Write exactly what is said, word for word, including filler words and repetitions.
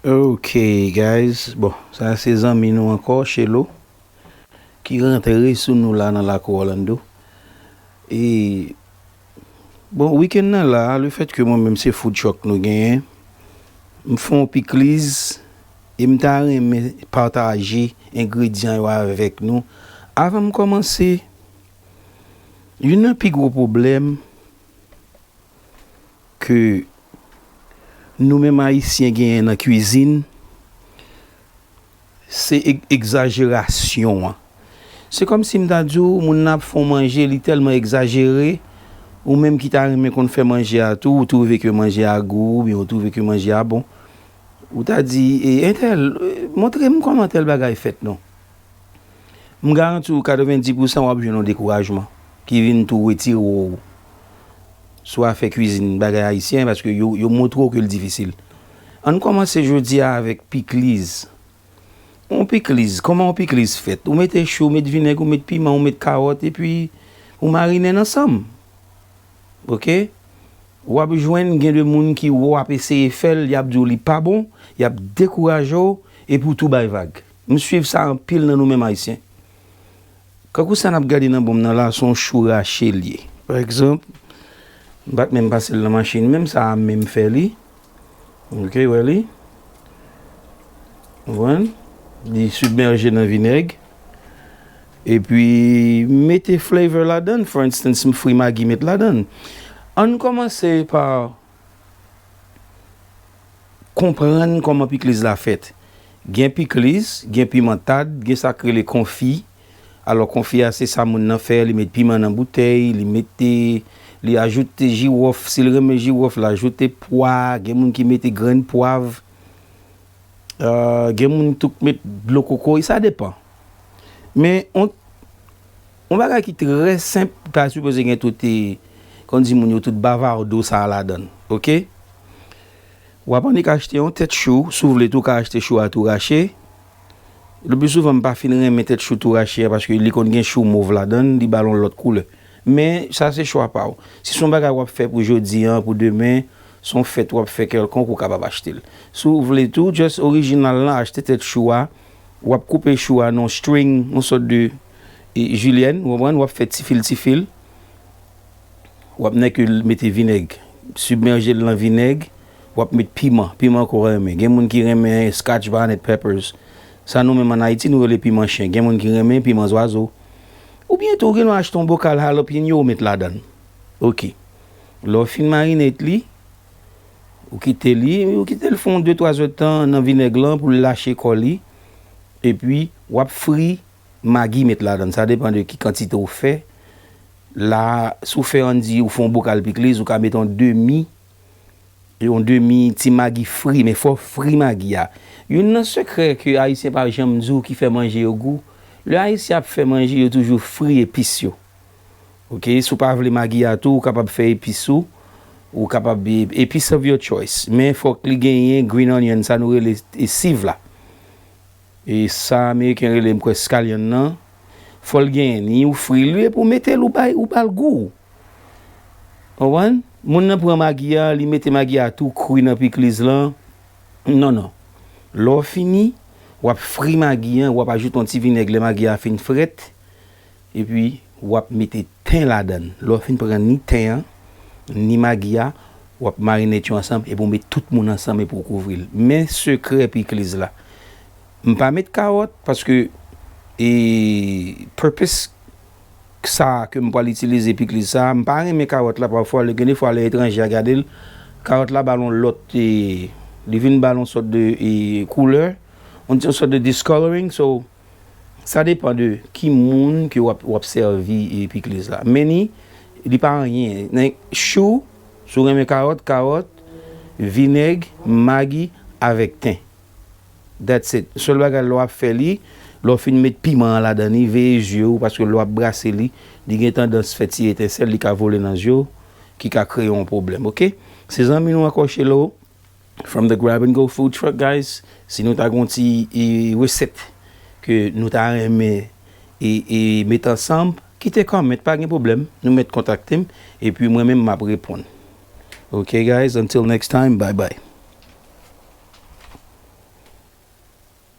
Ok, guys. Bon, sa se zanmi nou ankò, Chelo, ki rantre sou nou la nan lakou Orlando. E, bon, wikenn nan la, le fèt ke mwen menm se food truck nou genyen, m fè yon pikliz e m ta renmen pataje engredyan yo avèk nou. Avan m kòmanse, youn nan pi gwo pwoblèm ke nou menm Ayisyen genyen nan kwizin, se e-, egzajerasyon an. Se kòmsi m ta di w, moun nan ap fè w manje, li tèlman egzajere, ou menm ki ta renmen konn fè manje a tou, ou twouve ke manje a gou, oubyen ou twouve ke manje a bon, ou ta di, e, entèl, e, montre m kòman tèl bagay fèt non. M garanti w katrevenndis pousan w ap jwenn yon dekourajman ki vin tou retire w sou afè kwizin bagay ayisyen, paske yo, yo montre w ke l difisil. Ann kòmanse jodi a avèk pikliz. Yon pikliz, kòman yon pikliz fèt? Ou mete chou, ou met vinèg, ou met piman, ou met kawòt, epi ou marine n ansanm. Ok? W ap jwenn gen de moun ki wè w ap eseye fè l, y ap di w li pa bon, y ap dekouraje w, epi w tou bay vag. M swiv sa anpil nan nou menm Ayisyen. Kankou sa n ap gade nan bon m nan la, se yon chou rache l ye. Pa egzanp, m pa t menm pase l nan machin, menm sa a menm fè li. Ok, wè li. Ou konprann? Li sibmèje nan vinèg. Epi, mete flavor ladan l. For instance, m fri magi, met ladan l. Ann kòmanse pa konprann kòman pikliz la fèt. Gen pikliz, gen piman tad, gen sa k rele konfi. Alò, konfi a, se sa moun nan fè, li met piman nan boutèy, li mete, li ajoute jiwòf, si l renmen jiwòf, l ajoute pwa, gen moun ki mete grenn pwav, euh, gen moun tou k met dlo kokoy, sa depan. Men, on, on bagay ki trè senp, ta sipoze gen tout, e, kon di moun yo, tout bavado sa a ladan l, ok? W ap annik achte yon tèt chou, si w vle tou, w ka achte chou a tou rache. Le pli souvan, m pa fin renmen tèt chou tou rache a, paske li konn gen chou mov ladan l, li ba l yon lòt koulè. Men, sa se chwa pa w. Si se yon bagay w ap fè pou jodi a, pou demen, se yon fèt w ap fè kèlkonk, ou kapab achte l. Si w vle tou, just orijinal lan, achte tèt chou a, w ap koupe chou a nan yon string, yon sòt de, e, jilyèn, ou konprann, w ap fè ti fil, ti fil. W ap nèk mete vinèg, sibmèje l nan vinèg, w ap met piman, piman ke w renmen. Gen moun ki renmen scotch bonnet peppers. Sa nou menm ann Ayiti, nou rele piman chen. Gen moun ki renmen piman zwazo. Oubyen tou, ou gen dwa achte yon bokal jalapeño, ou met ladan l. Ok. Lè w fin marinate li, ou kite li, ou kite l fè yon de, twa zèdtan nan vinèg lan pou l lache kò li. Epi, w ap fri magi met ladan l. Sa depan de ki kantite w fè. La, si w fè, ann di, ou fè yon bokal pikliz, ou ka met yon demi, yon demi ti magi fri, men fò w fri magi a. Youn nan sekrè ke Ayisyen pa janm di w ki fè manje yo gou, lè Ayisyen ap fè manje, yo toujou fri epis yo. Ok, si w pa vle magi a tou, ou kapab fè epis ou, ou kapab, e, epis of your choice. Men fòk li genyen green onion, sa nou rele, e, siv la. E sa Ameriken rele, m kwè, scallion nan. Fò l genyen ni, ou fri l, epi ou mete l, ou bay, ou ba l gou. Konprann? Moun nan pran magi a, li mete magi a tou kri nan pikliz lan. Non, non. Lè w fini, w ap fri magi an, w ap ajoute yon ti vinèg lè magi a fin frèt. Epi, w ap mete ten ladan l. Lè w fin pran ni ten an, ni magi a, w ap marinate yo ansanm, epi w met tout moun ansanm, epi w kouvri l. Men sekrè pikliz la. M pa met kawòt, paske, e, purpose sa ke m pral itilize pikliz sa, m pa renmen kawòt la, pafwa, lè gen de fwa lè etranje a gade l, kawòt la ba l yon lòt, e, li vin ba l yon sòt de, e, koulè, on di yon sòt de discoloring, so, sa depan de ki moun ke w ap, w ap sèvi, e, pikliz la. Men ni, li pa anyen. Nan chou, si w renmen kawòt, kawòt, vinèg, magi, avèk ten. That's it. Sèl bagay lè w ap fè li, lè w fin met piman an ladan li, veye zye w, paske lè w ap brase li, li gen tandans fè ti etensèl, li ka vole nan zye w, ki ka kreye yon pwoblèm, ok? Se zanmi nou ankò Chelo, from the Grab and Go Food Truck, guys. Si nou ta gon ti, e, resèt ke nou ta renmen, e, e, met ansanm, kite comment, pa gen pwoblèm. Nou mèt kontakte m, epi mwen menm m ap reponn. Ok, guys, until next time, bye bye.